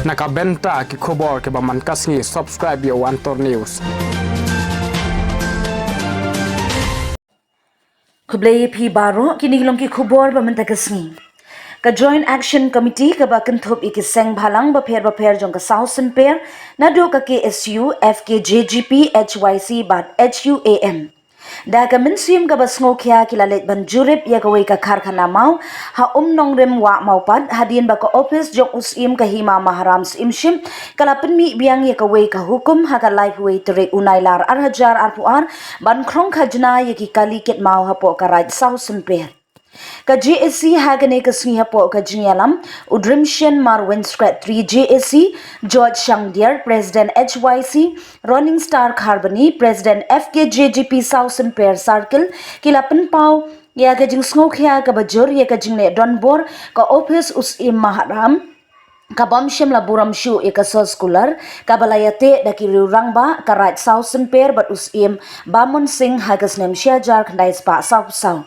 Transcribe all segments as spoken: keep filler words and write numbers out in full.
Na ka bynta ki khubor kiba man ka sngi, subscribe ïa u Antor News. Khublei ïa phi baroh, kine ki long ki khubor ba mynta ka sngi. Ka Joint Action Committee kaba kynthup ïa ki seng bhalang bapher bapher jong ka Saw Symper, naduh ka K S U, F K J G P, H Y C bad H U A M, da ka mynsiem kaba sngewkhia ki la leit ban jurip ïa kawei ka karkhana maw ha Umnongrim Wah Mawpat, hadien ba ka ophis jong u Syiem ka Hima Maharam Syiemship ka la pynmih biang ïa kawei ka hukum ha ka laiphew wei tarik u Nailar ar hajar arphew ar ban khrong khajna ïa ki kali kit maw hapoh ka Raid Saw Symper. Ka J A C ha kane ka sngi hapoh ka jingïalam, u Drimshen Marwin, Secretary J A C, George Shangdiar, President H Y C, Running Star Kharbani, President F K J G P Saw Symper Circle, ki la pynpaw ïa ka jingsngewkhia kaba jur ïa ka jingleh donbor ka ophis u Syiem Maharam, kaba ym shym la burom shuh ïa ka soskular kaba la ïateh da ki riew rangbah ka Raid Saw Symper bad u Syiem Bamon Singh ha ka snem shi hajar khyndai spah sawphew saw,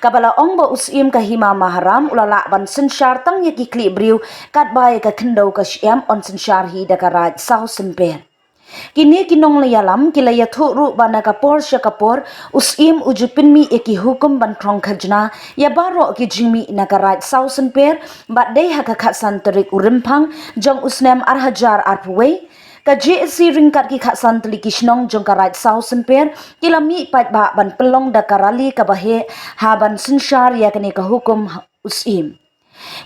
kaba la ong ba u Syiem ka Hima Maharam u la lah ban synshar tang ïa ki khlieh briew, katba ïa ka khyndew ka shyiap yn synshar hi da ka Raid Saw Symper. Kine ki nongïalam ki la ïathuh ruh ba na ka por sha ka por u Syiem u ju pynmih ïa ki hukum ban khrong khajna ïa baroh ki jingmih na ka Raid Saw Symper, bad dei ha ka khatsan tarik u Rymphang jong u snem ar hajar arphew wei, ka J A C ryngkat ki khatsan tylli ki shnong jong ka Raid Saw Symper ki la mih paidbah ban pynlong da ka rally kaba heh ha ban synshar ïa kane ka hukum u Syiem.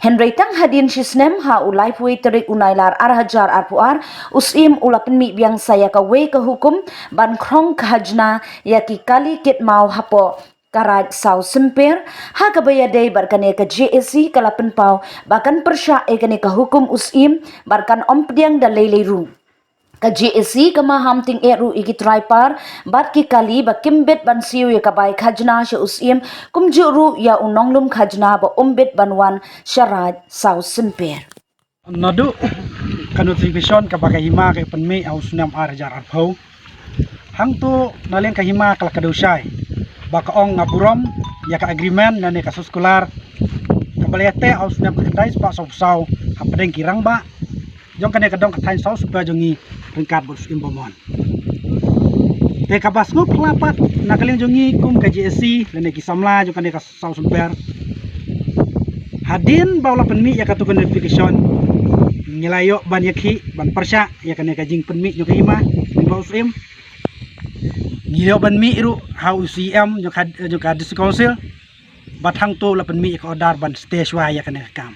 Hynrei tang hadien shi snem, ha u laiphew wei tarik u Nailar ar hajar arphew ar, u Syiem u la pynmih biang sa ïa kawei ka hukum ban khrong khajna ïa ki kali kit maw hapoh ka Raid Saw Symper, ha kaba ïadei bad kane ka J A C ka la pynpaw ba kan pyrshah ïa kane ka hukum u Syiem bad kan ym pdiang da lei lei ruh. Ka J A C ka maham tyngeh ruh ïa ki trai par bad ki kali ba kim bit ban siew ïa ka bai khajna sha u Syiem, kumjuh ruh ïa u nonglum khajna ba um bit ban wan sha Raid Saw Symper. Naduh ka notification kaba ka Hima ka pynmih ha u snem ar hajar arphew, hangto na liang ka Hima ka la kdew shai ba ka ong nga burom ïa ka agreement lane ka soskular kaba la ïateh ha u snem khyndai spah sawphew saw hapdeng ki rangbah jong kane ka dong ka thaiñ Saw Symper jong ngi ryngkat bad u Syiem Bamon. Te kaba sngewphylla pat na ka liang jong ngi kum ka J A C lane ki samla jong kane ka Saw Symper, hadien ba u la pynmih ïa kato ka notification, ngi la ïoh ban ïakhih ban pyrshah ïa kane ka jingpynmih jong ka Hima lyngba u Syiem. Ngi ïoh ban mih ruh ha u C E M jong ka, jong ka District Council. Bad hangto la pynmih ïa ka order ban stay shuwa ïa kane ka kam.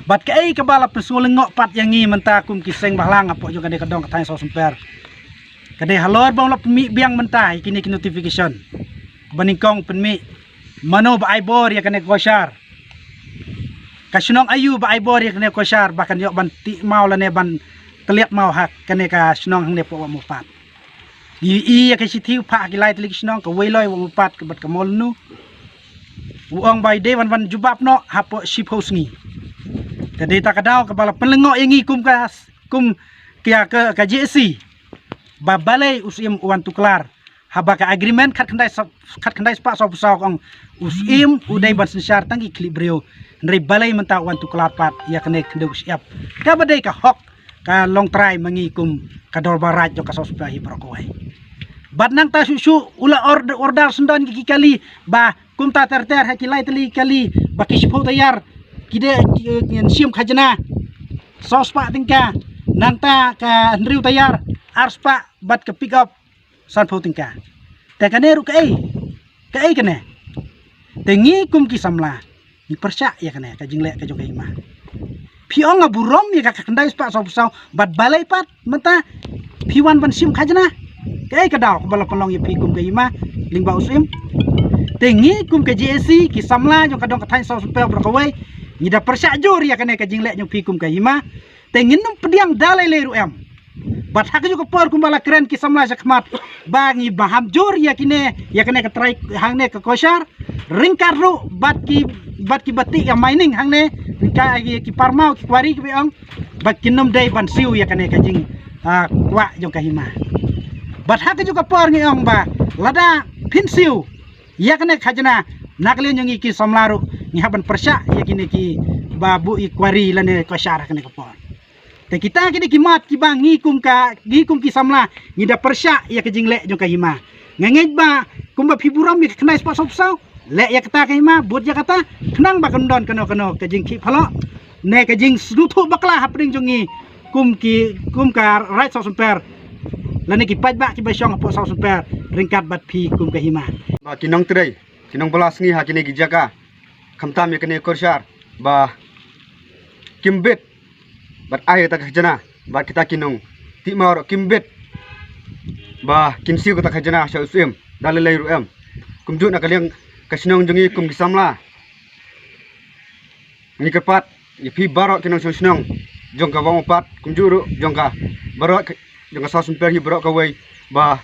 Bad kaei kaba la pynsngewlyngngoh pat ïa ngi mynta kum ki seng bhalang hapoh jong kane ka dong ka thaiñ Saw Symper, ka dei halor ba u la pynmih biang mynta ïa kine ki notification ba nyngkong pynmih, mano ba ai bor ïa kane ka koshar, ka shnong aïu ba ai bor ïa kane ka koshar ba kan ïoh ban tih maw lane ban tylliat maw ha kane ka shnong hangne hapoh Wah Mawpat. Ngi ïohi ïa ka shithi u phah ha ki lai tylli ki shnong, ka Weiloi, Wah Mawpat bad ka Mawlynnur. U ong ba i dei ban wan jubab noh hapoh shiphew sngi. Te dei ta ka daw kaba la pynlyngngoh ïa ngi kum ka, kum ka, ka, ka J A C ba balei u Syiem u wan tuklar haba ka agreement khatkhyndai sa-, khatkhyndai spah sawphew saw ka ong u Syiem u dei ban synshar tang ki khlieh briew. Hynrei balei mynta u wan tuklar pat ïa kane ka khyndew ka shyiap kaba dei ka hok, ka longtrai ma ngi kum ka dorbar raid jong ka Saw Symper hi baroh kawei. Bad nangta shuh shuh u la ord-, order syndon ki, ki kali ba kumta ter ter ha ki lai tylli ki kali ba ki shiphew taïar ki dei, ki, ki shim khajna saw spah tyngka, nangta ka hynriew taïar ar spah bad ka pick up sanphew tyngka. Te kane ruh kaei? Kaei kane? Te ngi kum ki samla ngi pyrshah ïa kane ka jingleh ka jong ka Hima. Phi ong nga burom ïa ka khatkhyndai spah sawphew saw bad balei pat mynta phi wan ban shim khajna? Kaei ka daw kaba la pynlong ïa phi kum ka Hima lyngba u Syiem? Te ngi kum ka J A C, ki samla jong ka dong ka thaiñ Saw Symper baroh kawei, ngi da pyrshah jur ïa kane ka jingleh jong phi kum ka Hima. Te ngin ym pdiang da lei lei ruh em. Bad ha kajuh ka por kumba la kren ki samla shakhmat ba ngi maham jur ïa kine, ïa kane ka trai hangne ka koshar, ryngkat ruh bad ki, bad ki ba tih ïa mining hangne, ryngkat ïa ki parmaw ki kwari kiba ong ba kin ym dei ban siew ïa kane ka jing, ah, kwah jong ka Hima. Bad ha kajuh ka por ngi ong ba lada phin siew ïa kane ka khajna, na ka liang jong ngi ki samla ruh ngi hap ban pyrshah ïa kine ki ba buh ïa ki kwari lane koshar ha kane ka por. Te kita ki dei ki mat kiba ngi kum ka, ngi kum ki samla ngi da pyrshah ïa ka jingleh jong ka hima. Nga ngeit ba kumba phi burom ïa ka khyndai spah saw phew saw, leh ïa kata ka hima, bud ïa kata, khnang ba kan don kano kano ka jingkhih phalok ne ka jingsngewthuh bakla hapdeng jong ngi kum ki, kum ka Raid Sawsymper lane ki paidbah kiba shong hapoh Sawsymper ryngkat bad phi kum ka hima. Ba ki nongtrei, ki nongbylla sngi ha kine ki jaka, khamtam ïa kane ka korsar ba kim bit bad ai kata ka khajna, bad kita ki nongtih maw ruh kim bit ba kin siew kata ka khajna sha u Syiem da lei lei ruh em. Kumjuh na ka liang ka shnong jong ngi kum ki samla, ngi kyrpad ïa phi baroh ki nongshong shnong jong ka Wah Umpat, kumjuh ruh jong ka baroh ka, jong ka Sawsymper hi baroh kawei, ba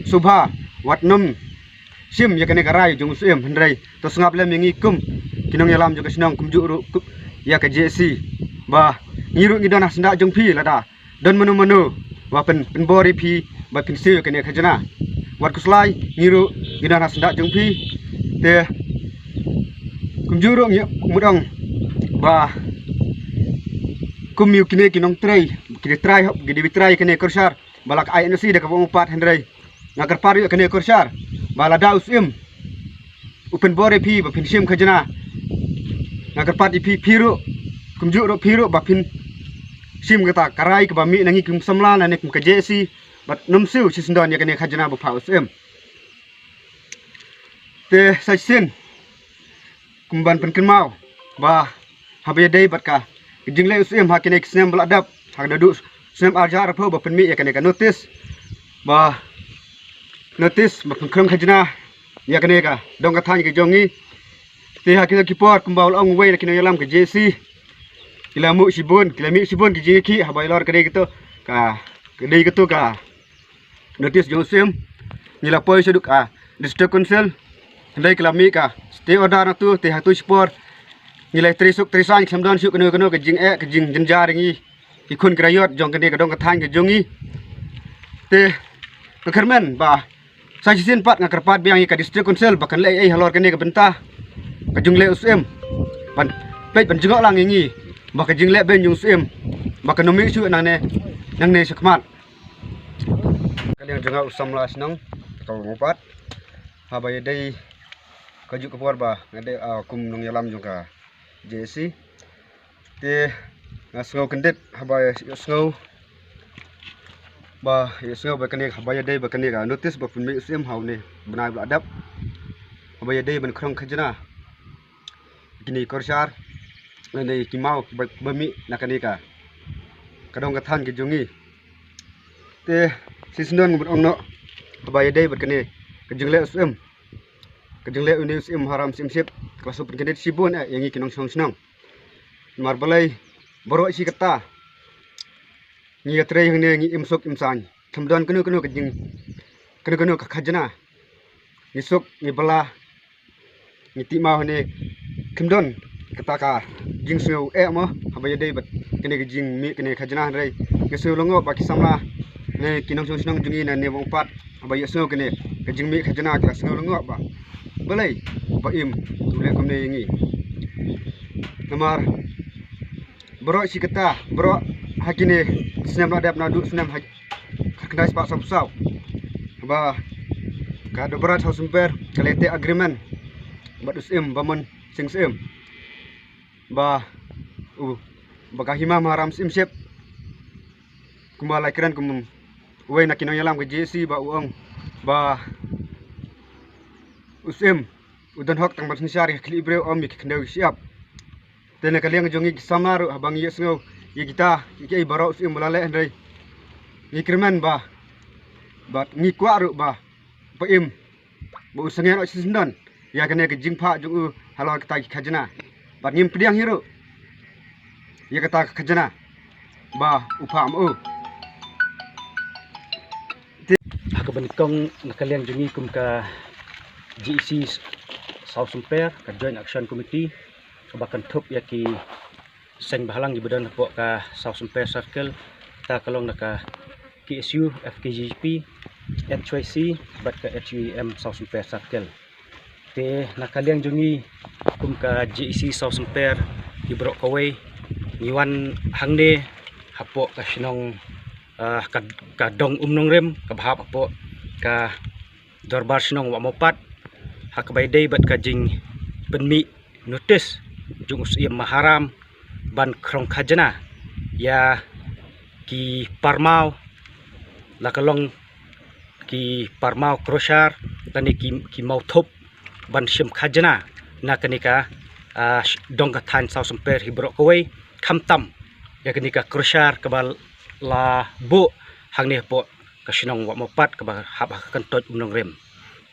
sngewbha wat nym shim ïa kane ka rai jong u Syiem, hynrei to sngap lem ïa ngi kum ki nongïalam jong ka shnong, kumjuh ruh kum ïa ka J A C, ba ngi ruh ngi don ha syndah jong phi, lada don mano mano ba pyn, pynbor ïa phi ba phin siew ïa kane ka khajna, wat khuslai, ngi ruh ngi don ha syndah jong phi. Te kumjuh ruh ngi mut ong ba kum ïa kine ki nongtrei, ki dei trai hok, ki dei trai kane ka korsar ba la ka ai N O C da ka Wah Umpat, hynrei nga kyrpad ïa kane ka korsar ba lada u Syiem u pynbor ïa phi ba phin shim khajna, nga kyrpad ïa phi, phi ruh, kumjuh ruh phi ruh, ba phin shim kata ka rai kaba mih na ngi kum samla lane kum ka J A C, bad nym siew shisyndon ïa kane ka khajna ba phah u Syiem. Te sa shisien kum ban pynkynmaw ba haba ïadei bad ka jingleh u Syiem ha kine ki snem ba la dep, ha ka naduh snem ar hajar arphew ba pynmih ïa kane ka notis, ba notis ba pynkhrong khajna ïa kane ka dong ka thaiñ ka jong ngi. Te ha kine ki por kumba u la ong uwei na ki nongïalam ka J A C, ki la mih shibun, ki la mih shibun ki jingïakhih haba ïalor ka dei kato ka, ka dei kato ka notis jong u Syiem. Ngi la poi shaduh ka District Council, hynrei ki la mih ka stay order na tu, te ha tu shipor ngi la trei suk trei saiñ, khlem don shuh kano kano ka jingeh ka jingjynjar ïa ngi ki khun ki raiot jong kane ka dong ka thaiñ ka jong ngi. Te nga kyrmen ba sa shisien pat nga kyrpad biang ïa ka District Council ba kan leh ei ei halor kane ka bynta ka jingleh u Syiem, ban peit ban jngoh lang ïa ngi ba ka jingleh beiñ jong u Syiem ba kan ym mih shuh nangne, nangne shakhmat. Ka liang jong nga u samla shnong ka Wah Umpat, haba ïadei kajuh ka por ba nga dei, ah, kum nongïalam jong ka J A C. Te nga sngew kyndit haba ïohsngew ba, ïohsngew ba kane, haba ïadei ba kane ka notis ba pynmih u Syiem ha une u bnai ba la dep, haba ïadei ban khrong khajna kine ki korsar lane ki maw ba, ba mih na kane ka, ka dong ka thaiñ ka jong ngi. Te shisyndon nga mut ong noh, haba ïadei bad kane ka jingleh u Syiem, ka jingleh une u Syiem Maharam Syiemship, ka la shu pynkyndit shibun eh ïa ngi ki nongshong shnong. Namar balei? Baroh shi katta ngi ïatrei hangne ngi im suk im saiñ, khlem don kano kano ka jing, kano kano ka khajna. Ngi suk, ngi bylla, ngi tih maw hangne, khlem don kata ka jingsngew eh mo haba ïadei bad kane ka jingmih kane ka khajna, hynrei nga sngew lyngngoh ba ki samla ne ki nongshong shnong jong ngi na ne Wah Umpat haba ïohsngew kane ka jingmih khajna ki la sngew lyngngoh ba balei ba im u leh kumne ïa ngi. Namar baroh shi katta, baroh ha kine snem la dep, naduh snem ha khatkhyndai spah sawphew saw, ba ka Dorbar Sawsymper ka la teh agreement bad u Syiem Bamon Sing Syiem ba u, ba ka hima Maharam Syiemship, kumba la kren kum uwei na ki nongïalam ka J A C ba u ong ba u Syiem u don hok tang ban synshar ïa ka khlieh briew, ym ïa ka khyndew shyiap. Te na ka liang jong ngi ki samla ruh haba ngi ïohsngew ïa kita kiei kiei baroh u Syiem u la leh, hynrei ngi kyrmen ba, bad ngi kwah ruh ba, ba im, ba u sangeh noh shisyndon ïa kane ka jingphah jong u halor kata ki khajna, bad ngim pdiang hi ruh ïa kata ka khajna ba u phah ma u. Te ha kaba nyngkong na ka liang jong ngi kum ka J A C Sawsymper, ka Joint Action Committee, kaba kynthup ïa ki seng bhalang kiba don hapoh ka Sawsymper Circle, kata ka long na ka K S U, F K J P, H Y C bad ka H U A M Sawsymper Circle. Te na ka liang jong ngi kum ka J A C Sawsymper, ki baroh kawei ngi wan hangne hapoh ka shnong, ah, ka, ka dong Umnongrim, kaba hap hapoh ka dorbar shnong Wah Mawpat, ha kaba ïadei bad ka jingpynmih notice jong u Syiem Maharam ban khrong khajna ïa ki parmaw, la ka long ki parmaw crusher lane ki, ki mawthup ban shim khajna na kane ka, ah, dong ka thaiñ Sawsymper hi baroh kawei, khamtam ïa kane ka crusher kaba la buh hangne hapoh ka shnong Wah Mawpat kaba hap ha ka kyntoit Umnongrim.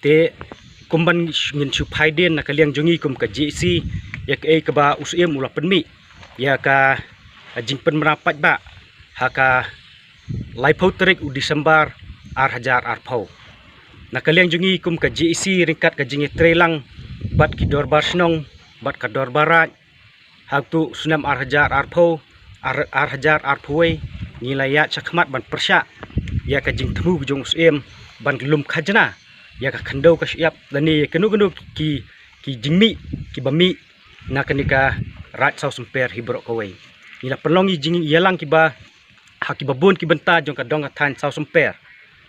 Te kumban ngin shu phai dien na ka liang jong ngi kum ka J A C, ïa kaei kaba u Syiem u la pynmih ïa ka jingpynbna paidbah ha ka laiphew tarik u Disembar ar hajar arphew. Na ka liang jong ngi kum ka J A C ryngkat ka jingïatreilang bad ki dorbar shnong bad ka dorbar raid, ha utu u snem ar hajar arphew, ar, ar hajar arphew wei, ngi la ïaid shakhmat ban pyrshah ïa ka jingthmu jong u Syiem ban lum khajna ïa ka khyndew ka shyiap lane ïa kano kano ki, ki jingmih kiba mih na kane ka raid Sawsymper hi baroh kawei. Ngi la pynlong ïa ki jingïalang kiba ha kiba bun ki bynta jong ka dong ka thaiñ Sawsymper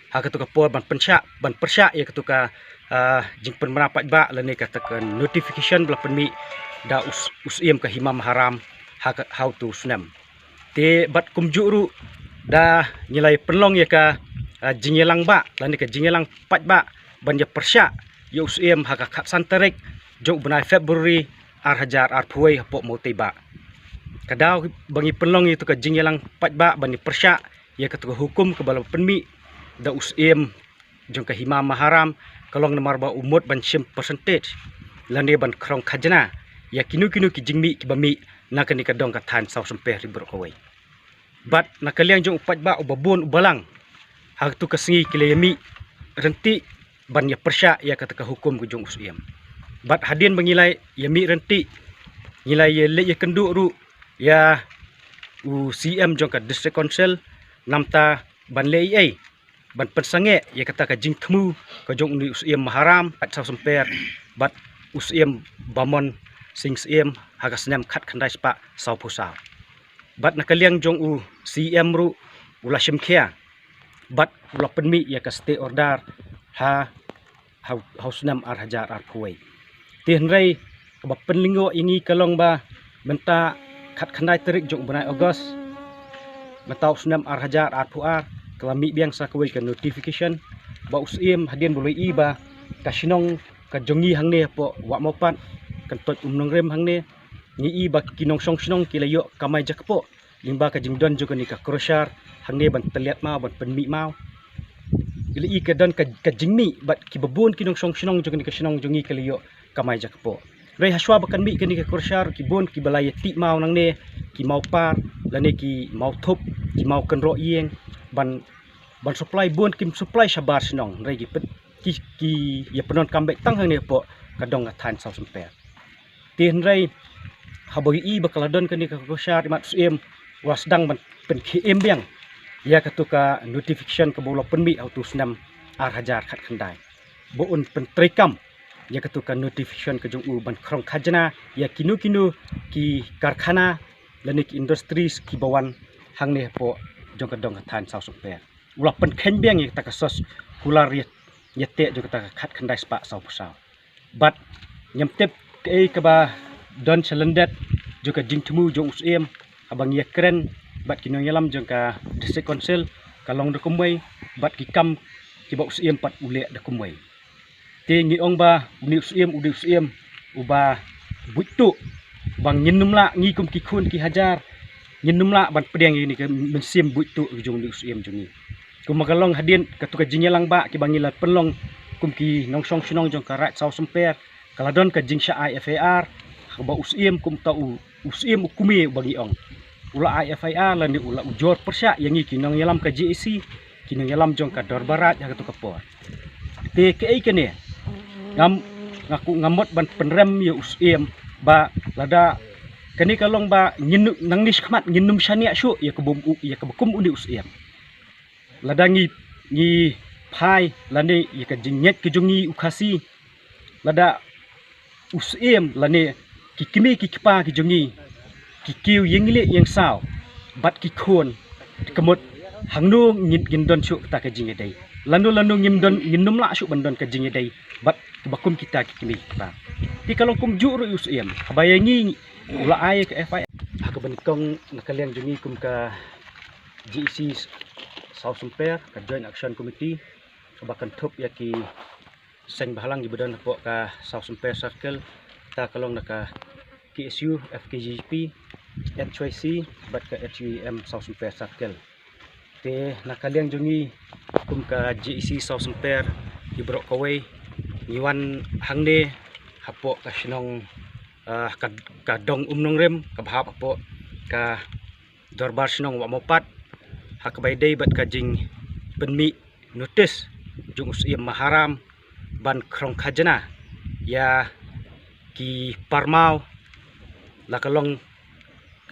ha katu ka por ban pynshah, ban pyrshah ïa katu ka, ah, jingpynbna paidbah lane kata ka notification ba la pynmih da u s-, u Syiem ka Hima Maharam ha ka, ha utu u snem. Te bad kumjuh ruh da ngi la ïa pynlong ïa ka, ah, jingïalang bah lane ka jingïalang paidbah ban ïa pyrshah ïa u Syiem ha ka khatsan tarik jong u bnai February ar hajar arphew wei hapoh Mawteibah. Ka daw ba ngi pynlong ïa katu ka jingïalang paidbah ban ïa pyrshah ïa katu ka hukum kaba la pynmih da u Syiem jong ka Hima Maharam ka long namar ba u mut ban shim percentage lane ban khrong khajna ïa kino kino ki jingmih kiba mih na kane ka dong ka thaiñ Sawsymper hi baroh kawei. Bad na ka liang jong u paidbah uba bun uba lang, ha katu ka sngi ki la ïa mih ryntih ban ïa pyrshah ïa kata ka hukum ka jong u Syiem. Bad hadien ba ngi la ïa mih ryntih, ngi la ïa leit ïakynduh ruh ïa u C M jong ka District Council, namar ban leh ei ei ban pynsangeh ïa kata ka jingthmu ka jong une u Syiem Maharam, bad Sawsymper, bad u Syiem Bamon Sing Syiem ha ka snem khatkhyndai spah sawphew saw. Bad na ka liang jong u C M ruh u la shim khia bad u la pynmih ïa ka stay order ha, ha, ha u snem ar hajar arphew wei. Te hynrei kaba pynlyngngoh ïa ngi ka long ba mynta khatkhyndai tarik jong u bnai August mynta u snem ar hajar arphew ar, ka la mih biang sa kawei ka notification ba u Syiem hadien ba u la ïohi ba ka shnong ka jong ngi hangne hapoh Wah Mawpat, kyntoit Umnongrim hangne, ngi ïohi ba ki nongshong shnong ki la ïoh kamai jakpoh lyngba ka jingdon jong kane ka crusher hangne ban tylliat maw, ban pynmih maw. Ngi la ïohi ka don ka, ka jingmih bad kiba bun ki nongshong shnong jong kane ka shnong jong ngi ki la ïoh kamai jakpoh. Hynrei hashwa ba kan mih kane ka crusher ki bun kiba la ïa tih maw nangne, ki maw par lane ki maw thup, ki maw kynroh ïing ban, ban supply, bun kim supply shabar shnong. Hynrei ki pyn-, ki, ki ïa pyndonkam beit tang hangne hapoh ka dong ka thaiñ Sawsymper. Te hynrei haba u ïohi ba ka la don kane ka crusher, imat u Syiem u la sdang ban pynkhie im biang ïa katu ka notification kaba u la pynmih ha utu u snem ar hajar khatkhyndai, ba un pyntreikam ïa katu ka notification ka jong u ban khrong khajna ïa kino kino ki karkhana lane ki industries kiba wan hangne hapoh jong ka dong ka thaiñ Sawsymper. U la pynkheiñ biang ïa kata ka sos kular ïa, ïateh jong kata ka khatkhyndai spah sawphew saw. Bad ngam tip kaei kaba don sha lyndet jong ka jingthmu jong u Syiem, haba ngi ïakren bad ki nongïalam jong ka District Council, ka long da kumwei, bad ki kam kiba u Syiem pat u leh da kumwei. Te ngi ong ba une u Syiem u dei u Syiem uba buit tuh, ba ngin ym lah, ngi kum ki khun ki hajar ngin ym lah ban pdiang ïa kane ka mynsiem buit tuh jong une u Syiem jong ngi. Kumba ka long hadien katu ka jingïalang bah kiba ngi la pynlong kum ki nongshong shnong jong ka Raid Sawsymper, ka la don ka jingshah ai F I R ha kaba u Syiem, kumta u, u Syiem u kmie uba ngi ong, u la ai F I R lane u la ujor pyrshah ïa ngi ki nongïalam ka J A C, ki nongïalam jong ka Dorbar Raid ha katu ka por. Te kaei kane, ngam, nga ku, nga mut ban pynrem ïa u Syiem ba lada kane ka long ba ngin, nangne shakhmat ngin ym shaniah shuh ïa kaba, ïa kaba kum une u Syiem. Lada ngi, ngi phai lane ïa ka jingngeit ka jong ngi u Khasi, lada u Syiem lane ki kmie ki kpa ki jong ngi ki kiew ïeng lieh ïeng saw bad ki khun Ka mut hangno ngin, ngin don shuh kata ka jingïadei. Lano lano ngim don, ngin nym lah shuh ban don ka jingïadei bad kiba kum kita ki kmie ki kpa. Te ka long kumjuh ruh ïa u Syiem, haba ïa ngi u la ai ka F I R ha kaba nyngkong na ka liang jong ngi kum ka J A C South Sompher, ka Joint Action Committee, kaba kynthup ïa ki seng bhalang kiba don hapoh ka South Sompher Circle, kata ka long na ka K S U, F K J P, H Y C bad ka H U A M South Sompher Circle. Te na ka liang jong ngi kum ka J A C South Sompher, ki baroh kawei ngi wan hangne hapoh ka shnong, ah, ka, ka dong Umnongrim, kaba hap hapoh ka Dorbar Shnong Wah Mawpat, ha kaba ïadei bad ka jingpynmih notis jong u Syiem Maharam ban khrong khajna ïa ki parmaw, la ka long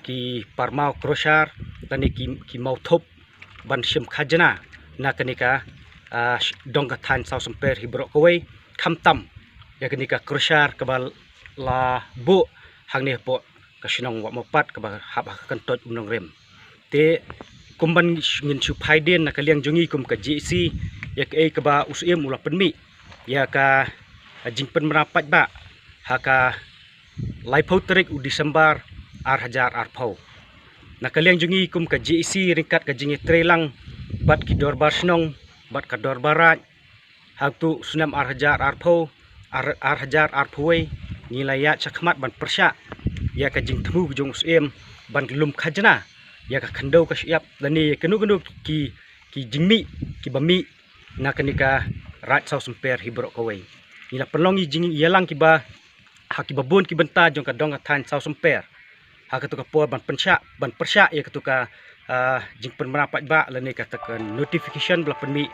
ki parmaw crusher lane ki, ki maw thup ban shim khajna na kane ka, ah, dong ka thaiñ South Sompher hi baroh kawei, khamtam ïa kane ka crusher kaba la buh hangne hapoh ka shnong Wah Mawpat kaba hap ha ka kyntoit Umnongrim. Te kumban ngin shu phai dien na ka liang jong ngi kum ka J A C ïa kaei kaba u Syiem u la pynmih ïa ka jingpynbna paidbah ha ka laiphew tarik u December ar hajar arphew. Na ka liang jong ngi kum ka J A C ryngkat ka jingïatreilang bad ki dorbar shnong bad ka dorbar raid, ha utu u snem ar hajar arphew, ar, ar hajar arphew wei, ngi la ïaid shakhmat ban pyrshah ïa ka jingthmu jong u Syiem ban lum khajna ïa ka khyndew ka shyiap lane ïa kano kano ki, ki jingmih kiba mih na kane ka raid South Sompher hi baroh kawei. Ngi la pynlong ïa jingïalang kiba ha kiba bun ki bynta jong ka dong ka thaiñ South Sompher ha katu ka por ban pyrshah, ban pyrshah ïa katu ka, ah, jingpynbna paidbah lane kata ka notification ba la pynmih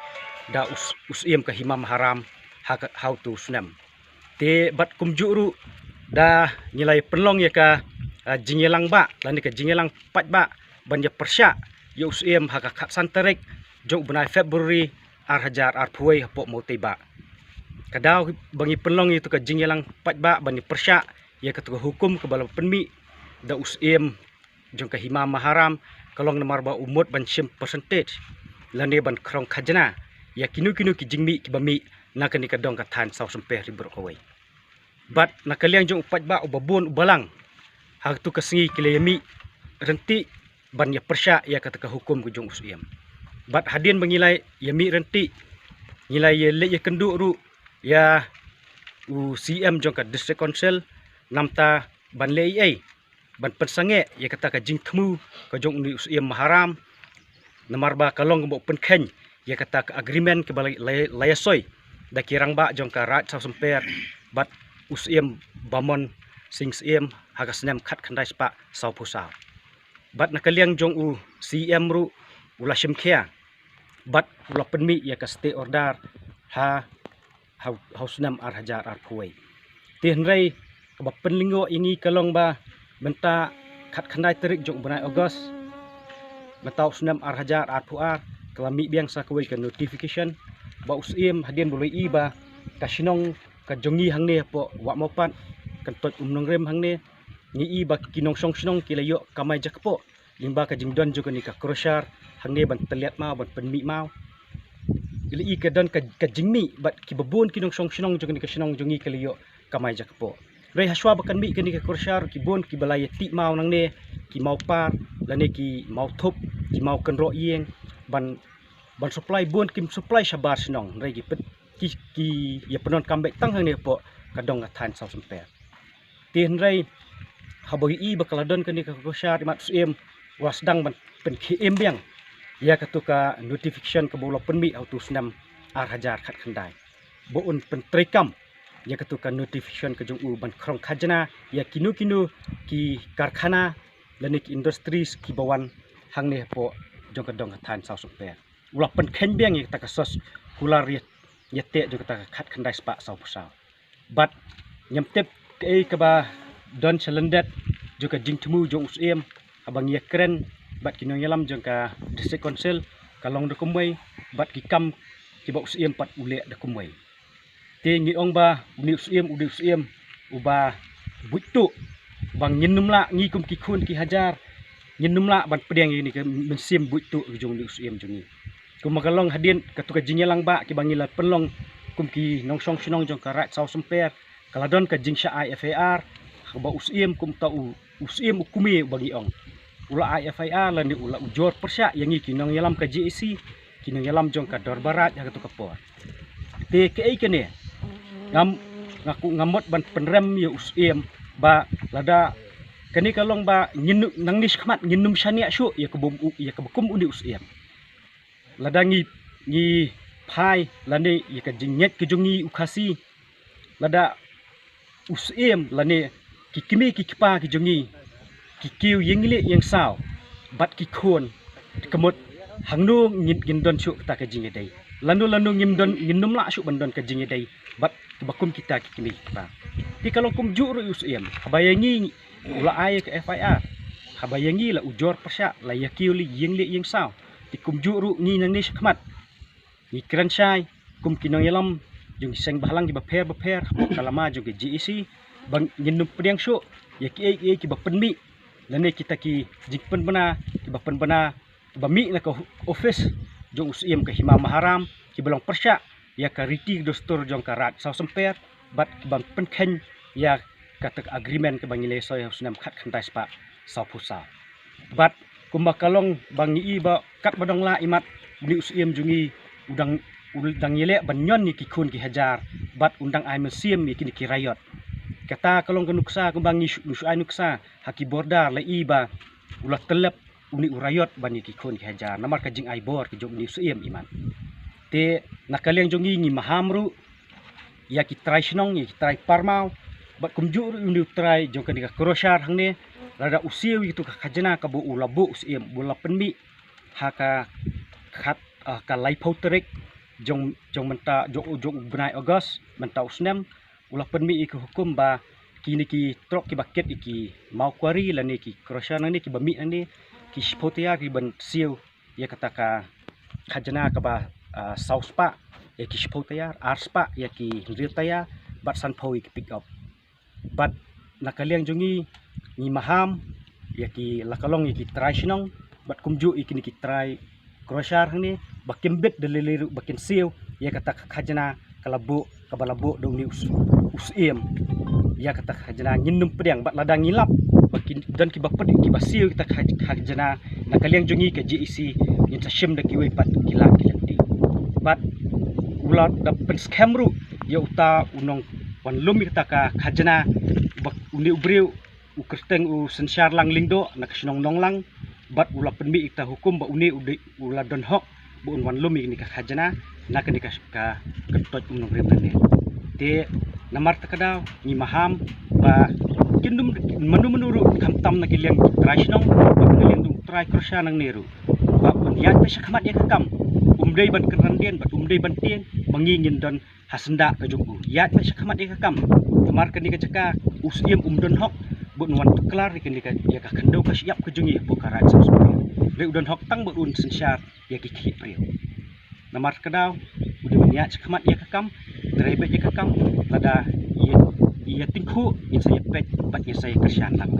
da u s-, u Syiem ka Hima Maharam ha ka, ha utu u snem. Te bad kumjuh ruh da ngi la ïa pynlong ïa ka, ah, jingïalang bah lane ka jingïalang paidbah ban ïa pyrshah ïa u Syiem ha ka khatsan tarik jong u bnai February ar hajar arphew wei hapoh Mawtei Bah. Ka daw ba ngi pynlong ïa katu ka jingïalang paidbah ban ïa pyrshah ïa katu ka hukum kaba la pynmih da u Syiem jong ka Hima Maharam ka long namar ba u mut ban shim percentage lane ban khrong khajna ïa kino kino ki jingmih kiba mih na kane ka dong ka thaiñ South Sompher hi baroh kawei. Bad na ka liang jong u paidbah uba bun uba lang, ha katu ka sngi ki la ïa mih ryntih ban ïa pyrshah ïa kata ka hukum ka jong u Syiem. Bad hadien ba ngi la ïa mih ryntih, ngi la ïa leit ïa kynduh ruh ïa u C M jong ka District Council, namar ban leh ei ei ban pynsangeh ïa kata ka jingthmu ka jong une u Syiem Maharam, namar ba ka long kaba u pynkheiñ ïa kata ka agreement kaba la, la, la ïa soi da ki rangbah jong ka raid South Sompher bad u Syiem Bamon Sing Syiem ha ka snem khatkhyndai spah sawphew saw. Bad na ka liang jong u C M ruh u la shim khia bad u la pynmih ïa ka stay order ha, ha u, ha u snem ar hajar arphew wei. Te hynrei kaba pynlyngngoh ïa ngi ka long ba mynta khatkhyndai tarik jong u bnai August, mynta u snem ar hajar arphew ar, ka la mih biang sa kawei ka notification ba u Syiem hadien ba u la ïohi ba ka shnong ka jong ngi hangne hapoh Wah Mawpat, kyntoit Umnongrim hangne, ngi ïohi ba ki nongshong shnong ki la ïoh kamai jakpoh lyngba ka jingdon jong kane ka crusher hangne ban tylliat maw, ban pynmih maw. Ki la ïohi ka don ka, ka jingmih bad kiba bun ki nongshong shnong jong kane ka shnong jong ngi ki la ïoh kamai jakpoh. Hynrei hashwa ba kan mih kane ka crusher ki bun kiba la ïa tih maw nangne, ki maw par lane ki maw thup, ki maw kynroh ïing ban, ban supply, bun kim supply shabar shnong, hynrei ki pyn, ki, ki ïa pyndonkam beit tang hangne hapoh ka dong ka thaiñ South Sompher. Te hynrei haba ngi ïohi ba ka la don kane ka crusher, imat u Syiem u la sdang ban pynkhie im biang ïa katu ka notification kaba u la pynmih ha utu u snem ar hajar khatkhyndai ba un pyntreikam ïa katu ka notification ka jong u ban khrong khajna ïa kino kino ki karkhana lane ki industries kiba wan hangne hapoh jong ka dong ka thaiñ South Sompher. U la pynkheiñ biang ïa kata ka sos kular ïa, ïa teh jong kata ka khatkhyndai spah sawphew saw. Bad ngam tip kaei kaba don sha lyndet jong ka jingthmu jong u Syiem, haba ngi ïa kren bad ki nongïalam jong ka District Council, ka long da kumwei, bad ki kam kiba u Syiem pat u leh da kumwei. Te ngi ong ba une u Syiem u dei u Syiem uba buit tuh, ba ngin nym lah ngi kum ki khun ki hajar ngin nym lah ban pdiang ïa kane ka mynsiem buit tuh jong une u Syiem jong ngi. Kumba ka long hadien katto ka jingïalang ba kiba ngi la pynlong kum ki nongshong shnong jong ka Raid Saw Symper, ka la don ka jingshah ai F I R ha kaba u Syiem, kumta u, u Syiem u kmie uba ngi ong, u la ai F I R lane u la ujor pyrshah ïa ngi ki nongïalam ka J A C, ki nongïalam jong ka Dorbar Raid ha kato ka por. Te kaei kane, ngam, nga ku, nga mut ban pynrem ïa u Syiem ba lada kane ka long ba ngin, nangne shakhmat ngin nym shaniah shuh ïa kaba, ïa kaba kum une u Syiem. Lada ngi, ngi phai lane ïa ka jingngeit ka jong ngi u Khasi, lada u Syiem lane ki kmie ki kpa ki jong ngi ki kiew ïing lieh ïing saw bad ki khun, ka mut hangno ngin, ngin don shuh kata ka jingïadei? Lano lano ngim don, ngin nym lah shuh ban don ka jingïadei bad kiba kum kita ki kmie ki kpa. Te ka long kumjuh ruh ïa u Syiem, haba ïa ngi u la ai ka F I R, haba ïa ngi la ujor pyrshah, la ïa kiew ïing lieh ïing saw. Te kumjuh ruh ngi nangne shakhmat ngi kren shai kum ki nongïalam jong ki seng bhalang kiba pher bapher hapoh ka lama jong ka J A C ba ngin nym pdiang shuh ïa kiei kiei kiba pynmih lane kita ki jingpynbna kiba pynbna kiba mih na ka office jong u Syiem ka Hima Maharam, kiba long pyrshah ïa ka riti ka dustur jong ka Raid Saw Symper bad kiban pynkheiñ ïa kata ka agreement kaba ngi la soi ha u snem khatkhyndai spah sawphew saw. Bad kumba ka long ba ngi i ba katba dang lah imat, une u Syiem jong ngi u dang, u dang ïaleh ban ñion ïa ki khun ki hajar bad un dang ai mynsiem ïa kine ki riot. Kata ka long ka nuksa kumba ngi shu, ngi shu ai nuksa ha ki border, la i ba u la tyllep une u riot ban ïa ki khun ki hajar namar ka jingai bor ka jong une u Syiem imat. Te na ka liang jong ngi, ngi maham ruh ïa ki trai shnong, ïa ki trai parmaw bad kumjuh ruh une u trai jong kane ka Crusher hangne, lada u siew ïa katu ka khajna kaba u la buh u Syiem, ba u la pynmih ha ka khat, ah, ka laiphew tarik jong, jong mynta, jong, jong u bnai August mynta u snem, u la pynmih ïa ka hukum ba kine ki trok kiba kit ïa ki mawkwari lane ki Crusher nangne kiba mih nangne, ki shiphew taïar kiban siew ïa kata ka khajna kaba, ah, saw spah ïa ki shiphew taïar, ar spah ïa ki hynriew taïar bad sanphew ïa ki pick up. Bad na ka liang jong ngi, ngi maham ïa ki, la ka long ïa ki trai shnong bad kumjuh ïa kine ki trai Crusher hangne ba kim bit da lei lei ruh ba kin siew ïa kata ka khajna ka la buh, kaba la buh da une u Sy-, u Syiem ïa kata ka khajna. Ngin nym pdiang bad lada ngi lap ba ki don kiba pdiang, kiba siew ïa kata ka khaj-, khajna na ka liang jong ngi ka J A C, ngin sa shim da kiwei pat ki lad ki lynti. Bad u la da pynskhem ruh ïa uta u nongwan lum ïa kata ka khajna, ba une u briew u kyrteng u Synshar Lang Lyngdoh na ka shnong Nonglang, bad u la pynmih ïa kata hukum ba une u dei, u la don hok ba un wan lum ïa kane ka khajna na kane ka, ka, ka kyrteng um nongrim nangne. Te namar kata ka daw ngi maham ba kin nym, mano mano ruh, khamtam na ka liang trai shnong bad na ka liang trai Crusher nangne ruh, ba un ïaid beit shakhmat ïa ka kam. Um dei ban kynran dien bad um dei ban tieng ba ngi ngin don ha syndah ka jong u. Ïaid beit shakhmat ïa ka kam. Namar kane ka jaka u Syiem um don hok ba un wan tuklar ïa kane ka, ïa ka khyndew ka shyiap ka jong ngi hapoh ka Raid Saw Symper. Hynrei u don hok tang ba un synshar ïa ki khlieh briew. Namar kata ka daw u dei ban ïaid shakhmat ïa ka kam, trei beit ïa ka kam, lada ïa, ïa tyngkhuh ngin sa ïa peit bad ngin sa ïa kyrshan lang.